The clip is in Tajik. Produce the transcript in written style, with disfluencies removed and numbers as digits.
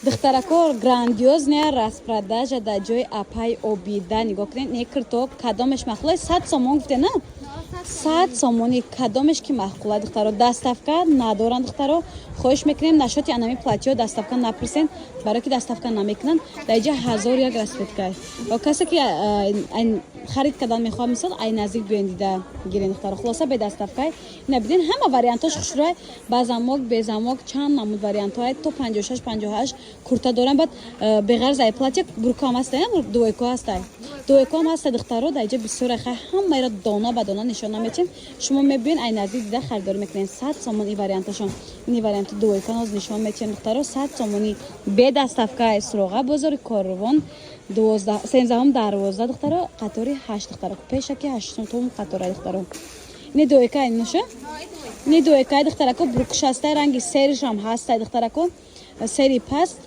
Духтарако, грандиозная распродажа дар ҷои апай Обида. Нигоҳ кунед, не кирто кадомеш маъқулай? 100 сомон гуфте, на? 100 сомони кадомеш ки маъқула, духтаро. Доставка надоранд, духтаро. Хоҳиш мекунем, нашоти анами платьё доставка напурсен, барое ки доставка намекунанд. Дар иҷа ҳазор як расцветка. Ва касе ки харид кардан мехоҳад, мисол, ай наздик биёен, дида гирен, духтаро. Хулоса, бе доставкай. Ина биден, ҳама вариантош хушрӯй, ба замок, бе замок, чанд намуд вариантҳое, то 56, 58 курта дорам. Баъд беғарз ай платья бурко ҳам ҳастай, двойко ҳастай, двойко ҳам ҳастай, духтаро. Дар иҷа бисёр хай, ҳамаеро дона ба дона нишон наметем. Шумо мебиён, ай наздик дида харидорӣ мекунед. 100 сомон и варианташон. Ини варианти двойка ноз нишон метиҳем, духтаро. 100 сомонӣ, бе доставка. Суроға: бозори Корвон, 13-ум дарвоза, духтаро, қатори ҳашт, духтаро, пешаки ҳаштум қатора, духтаро. Ини двойка ноша, ини двойкаи, духтарако, брюкш ҳастай, ранги серишам ҳастай, духтарако, сери паст.